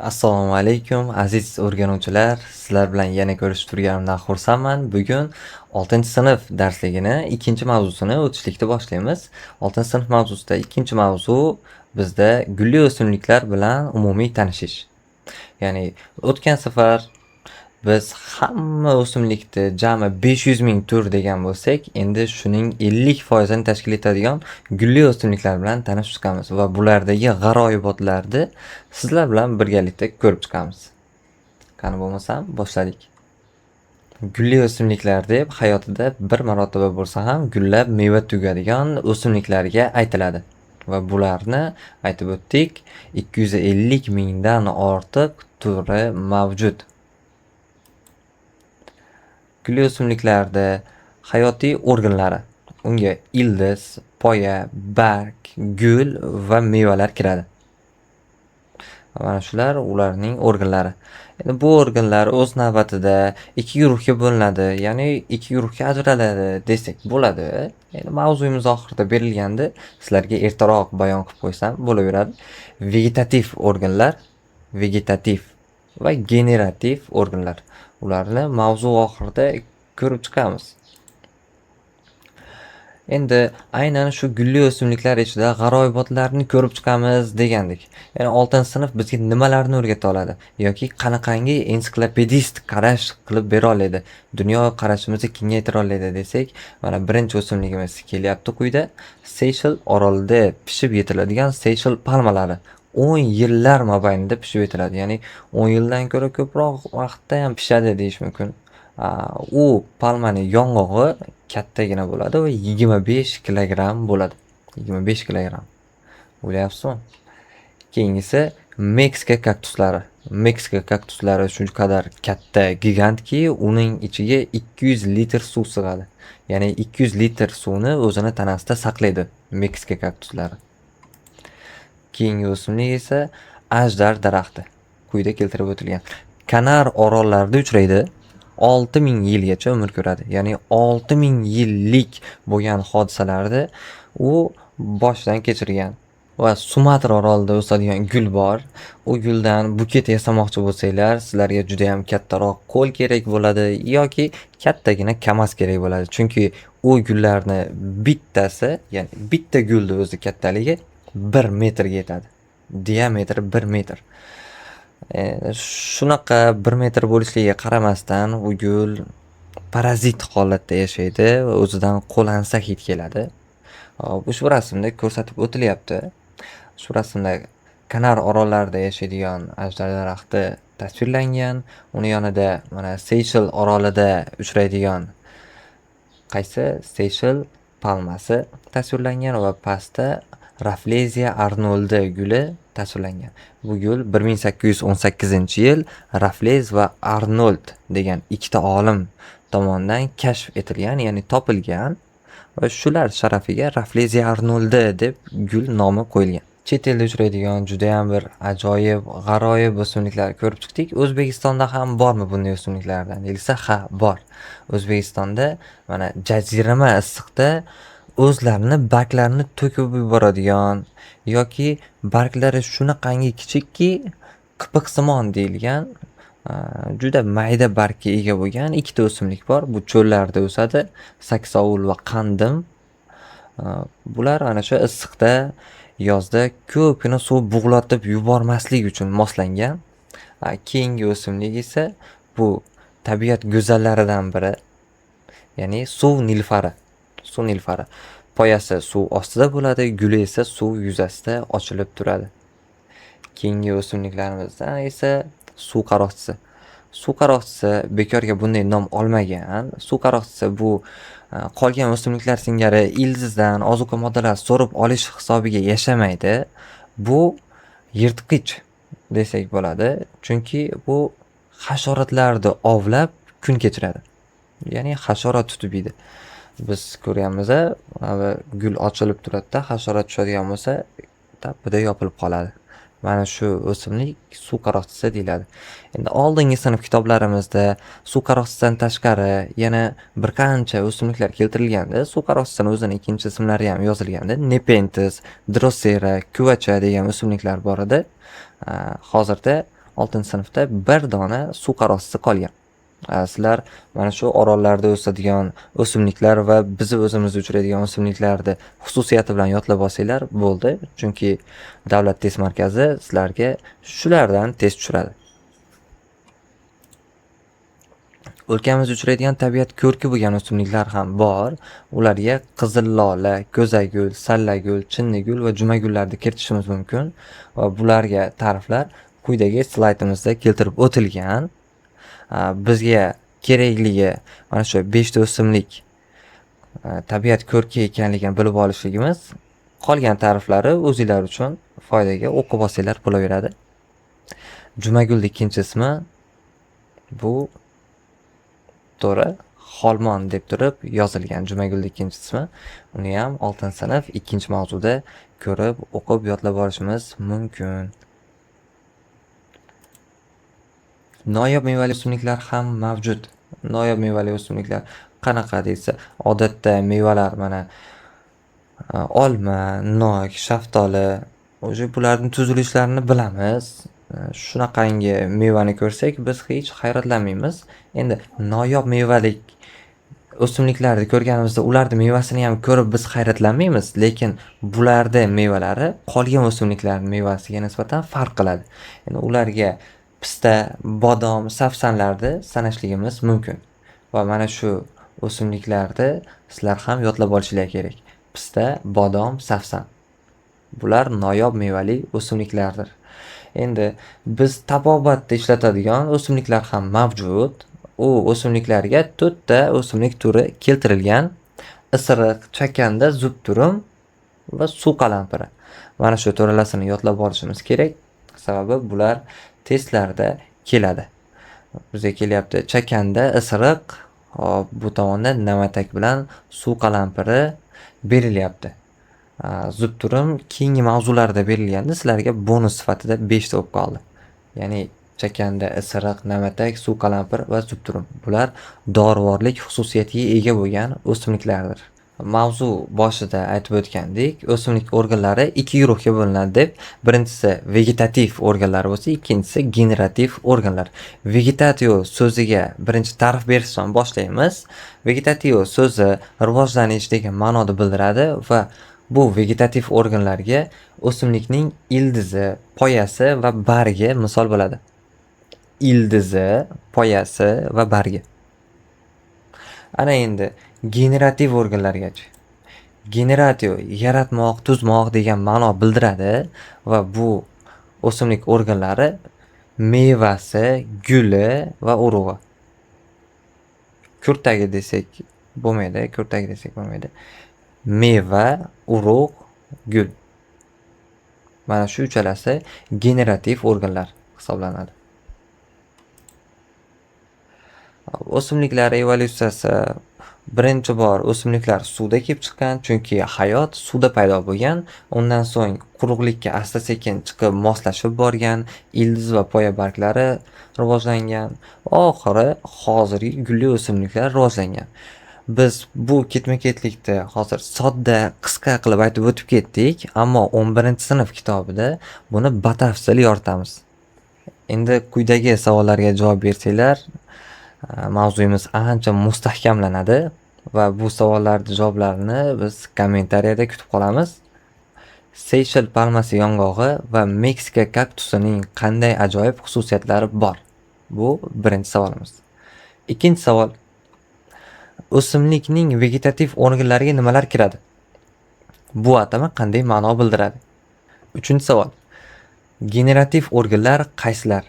Assalomu alaykum, aziz o'rganuvchilar. Sizlar bilan yana ko'rishib turganimdan xursandman. Bugun 6-sinf darsligini ikkinchi mavzusini o'tishlikni boshlaymiz. 6-sinf mavzusida ikkinchi mavzu bizda gulli o'simliklar bilan umumiy tanishish. Ya'ni o'tgan safar biz hamma o'simlikni jami 500 ming tur degan bo'lsak, endi shuning 50% ni tashkil etadigan gulli o'simliklar bilan tanishib chiqamiz va bulardagi g'aroyibotlarni sizlar bilan birgalikda ko'rib chiqamiz. Qani bo'lmasam boshladik. Gulli o'simliklar deb hayotida bir marotaba bo'lsa ham gullab meva tugadigan o'simliklarga aytiladi. Va bularni aytib o'tdik, 250 mingdan ortiq turi mavjud. Gulli o'simliklarda hayotiy organlari unga ildiz, poya, barg, gul va mevalar kiradi. Mana shular ularning organlari. Endi bu organlar o'z navbatida ikki guruhga bo'linadi, ya'ni ikki guruhga ajraladi desak bo'ladi. Endi mavzuyimiz oxirida berilganda sizlarga ertaroq bayon qilib qo'ysam bo'laveradi. Vegetativ organlar, vegetativ va generativ organlar. Ularni mavzu oxirida ko'rib chiqamiz. Endi aynan shu gulli o'simliklar ichida g'aroyibotlarni ko'rib chiqamiz degandik. Ya'ni 6-sinf bizga nimalarni o'rgata oladi yoki qanaqangi ensiklopedist qarash qilib bera oladi, dunyo qarashimizni kengaytira oladi desak, mana birinchi o'simligimiz kelyapti quyida. Seyshel orolida pishib yetiladigan Seyshel palmalari 10 yillar mobaynida pishib yetiladi. Ya'ni 10 yildan ko'ra ko'proq vaqtda ham pishadi deyish mumkin. U palmani yong'og'i kattagina bo'ladi va 25 kilogramm bo'ladi. 25 kilogramm. O'ylayapsizmi? Keyingisi Meksika kaktuslari. Meksika kaktuslari shu qadar katta gigantki, uning ichiga 200 litr suv sig'adi. Ya'ni 200 litr suvni o'zini tanasida saqlaydi Meksika kaktuslari. Keyingi o'simlik esa ajdar daraxti. Quyida keltirib o'tilgan. Kanar orollarida uchraydi. 6000 yilgacha umr ko'radi. Ya'ni 6000 yillik bo'lgan hodisalarni u boshdan kechirgan. Va Sumatra orolida o'sadigan gul bor. U guldan buket yasamoqchi bo'lsanglar, sizlarga juda ham kattaroq qo'l kerak bo'ladi yoki kattagina KAMAZ kerak bo'ladi. Chunki u gullarni bittasi, ya'ni bitta gulni o'zi kattaligi 1 metrga yetadi. Diametri 1 metr. Shunaqa 1 metr bo'lishligiga qaramasdan u gul parazit holatda yashaydi va o'zidan qo'lansa hid keladi. Hop, ushbu rasmda ko'rsatib o'tilyapti. Shu rasmda Kanar orollarida yashaydigan ajdar daraxti tasvirlangan. Uni yonida mana Seyshel orolida uchraydigan qaysi Seyshel palmasi tasvirlangan va pastda Rafleziya arnoldi guli tasvirlangan. Bu gul 1818-yil Raflez va Arnold degan ikkita olim tomonidan kashf etilgan, ya'ni topilgan va shular sharafiga Rafleziya arnoldi deb gul nomi qo'yilgan. Chet elda uchraydigan juda ham bir ajoyib, g'aroyib o'simliklar ko'rib chiqdik. O'zbekistonda ham bormi bunday o'simliklardan deyilsa, ha, bor. O'zbekistonda mana jazirama issiqda o'zlarini barglarini to'kib yuboradigan yoki barglari shunaqangi kichikki, qipiqsimon deyilgan juda mayda bargga ega bo'lgan ikkita o'simlik bor. Bu cho'llarda o'sadi. Saksovul va qandim. Bular ana shu issiqda yozda ko'pgina suv bug'latib yubormaslik uchun moslangan. Keyingi o'simlik esa bu tabiat go'zallaridan biri, ya'ni suv nilfari. Suv nilfari. Poyasi suv ostida bo'ladi, guli esa suv yuzasida ochilib turadi. Keyingi o'simliklarimizdan esa suv qaroqchisi. Suv qaroqchisi bekorga bunday nom olmagan. Suv qaroqchisi bu qolgan o'simliklar singari ildizdan ozuqa moddalar so'rib olish hisobiga yashamaydi. Bu yirtqich desak bo'ladi. Chunki bu hasharotlarni ovlab kun kechiradi. Ya'ni hasharot tutib yeydi. Biz ko'rganmiz, mana gul ochilib turadi-da, hasharot tushadigan bo'lsa, tapida yopilib qoladi. Mana shu o'simlik suv qaroqchisi deyiladi. Endi oldingi sinf kitoblarimizda suv qaroqchisidan tashqari yana bir qancha o'simliklar keltirilgandi. Suv qaroqchisini o'zini ikkinchi ismlari ham yozilgandi. Nepenthes, Drosera, kuvacha degan o'simliklar bor edi. Hozirda 6-sinfda bir dona suv qarosisi qolgan. Sizlar mana shu orollarda o'sadigan o'simliklar va bizni o'zimizda uchraydigan o'simliklarni xususiyati bilan yodlab olsanglar bo'ldi. Chunki davlat test markazi sizlarga shulardan test tushiradi. O'lkamizda uchraydigan tabiat ko'rki bo'lgan o'simliklar ham bor. Ularga qizil lola, ko'zagul, sallagul, chinnigul va jumagullarni kiritishimiz mumkin va bularga ta'riflar quyidagi slaydimizda keltirib o'tilgan. Bizga kerakligi mana shu 5 ta o'simlik tabiat ko'rki ekanligini bilib olishligimiz, qolgan ta'riflari o'zinglar uchun foydaga o'qib olsanglar bo'laveradi. Jumagulning ikkinchi ismi bu to'g'ri xolmon deb turib yozilgan Jumagulning ikkinchi ismi. Uni ham 6-sinf 2-mavzuda ko'rib, o'qib, yodlab olishimiz mumkin. Noyob mevali o'simliklar ham mavjud. Noyob mevali o'simliklar qanaqa desa, odatda mevalar mana olma, nok, shaftoli, o'sha bularning tuzilishlarini bilamiz. Shunaqangi mevani ko'rsak biz hech hayratlanmaymiz. Endi noyob mevalik o'simliklarni ko'rganimizda ularning mevasini ham ko'rib biz hayratlanmaymiz, lekin bularning mevalari qolgan o'simliklarning mevasiga nisbatan farq qiladi. Endi ularga pista, bodom, safsanlarni sanashligimiz mumkin. Va mana shu o'simliklarni sizlar ham yodlab olishinglar kerak. Pista, bodom, safsan. Bular noyob mevali o'simliklardir. Endi biz tabobatda ishlatadigan o'simliklar ham mavjud. U o'simliklarga 4 ta o'simlik turi keltirilgan. Isiriq, chakanda, zubturum va suv qalampiri. Mana shu to'ralasini yodlab olishimiz kerak. Sababi bular testlarda keladi. Bizga kelyapti chakanda, isiriq, hop, bu tomonda namatak bilan suv qalampiri berilyapti. Zubturum keyingi mavzularda berilganda sizlarga bonus sifatida 5 ta bo'lib qoldi. Ya'ni chakanda, isiriq, namatak, suv qalampir va zubturum. Bular dorivorlik xususiyatiga ega bo'lgan o'simliklardir. Mavzu boshida aytib o'tgandik, o'simlik organlari 2 guruhga bo'linadi deb. Birinchisi vegetativ organlar bo'lsa, ikkinchisi generativ organlar. Vegetatio so'ziga birinchi ta'rif berishdan boshlaymiz. Vegetatio so'zi rivojlanish degan ma'noni bildiradi va bu vegetativ organlarga o'simlikning ildizi, poyasi va bargi misol bo'ladi. Ildizi, poyasi va bargi. Ana endi generativ organlargacha. Generatio yaratmoq, tuzmoq degan ma'no bildiradi va bu o'simlik organlari mevasi, guli va urug'i. Kurtagi desak bo'lmaydi, kurtagi desak bo'lmaydi. Meva, urug', gul. Mana shu uchalasi generativ organlar hisoblanadi. O'simliklar evolyutsiyasi birinchi bor o'simliklar suvda kelib chiqqan, chunki hayot suvda paydo bo'lgan. Undan so'ng quruqlikka asta-sekin chiqib moslashib borgan, ildiz va poya barglari rivojlangan. Oxiri hozirgi gulli o'simliklar rivojlangan. Biz bu ketma-ketlikda hozir sodda, qisqa qilib aytib o'tib ketdik, ammo 11-sinf kitobida buni batafsil yoritamiz. Endi quyidagi savollarga javob bersanglar, mavzuyimiz ancha mustahkamlanadi va bu savollarning javoblarini biz kommentariyada kutib qolamiz. Seyshel palmasi yong'og'i va Meksika kaktusining qanday ajoyib xususiyatlari bor? Bu birinchi savolimiz. Ikkinchi savol. O'simlikning vegetativ organlariga nimalar kiradi? Bu atama qanday ma'no bildiradi? Uchinchi savol. Generativ organlar qaysilar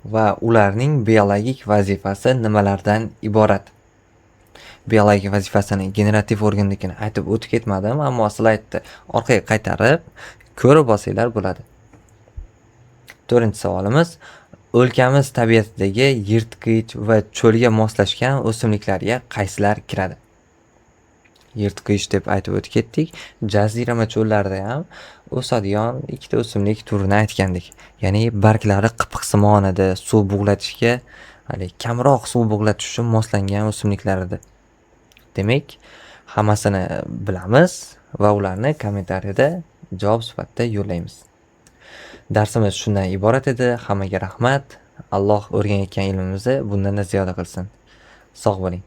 va ularning biologik vazifasi nimalardan iborat? Biologik vazifasini generativ organnikini aytib o'tib ketmadim, ammo slaydni orqaga qaytarib ko'rib olsanglar bo'ladi. To'rtinchi savolimiz. O'lkamiz tabiatidagi yirtqich va cho'lga moslashgan o'simliklarga qaysilar kiradi? Yirtqich deb aytib o'tib ketdik. Jazirama cho'llarda ham o'sadigan ikkita o'simlik turini aytgandik. Ya'ni barglari qipiqsimon edi, suv bug'latishga, hali kamroq suv bug'latish uchun moslangan o'simliklar edi. Demak, hammasini bilamiz va ularni kommentariyada javob sifatida yo'llaymiz. Darsimiz shundan iborat edi. Hammaga rahmat. Alloh o'rganayotgan ilmimizni bundan-da ziyoda qilsin. Sog' bo'ling.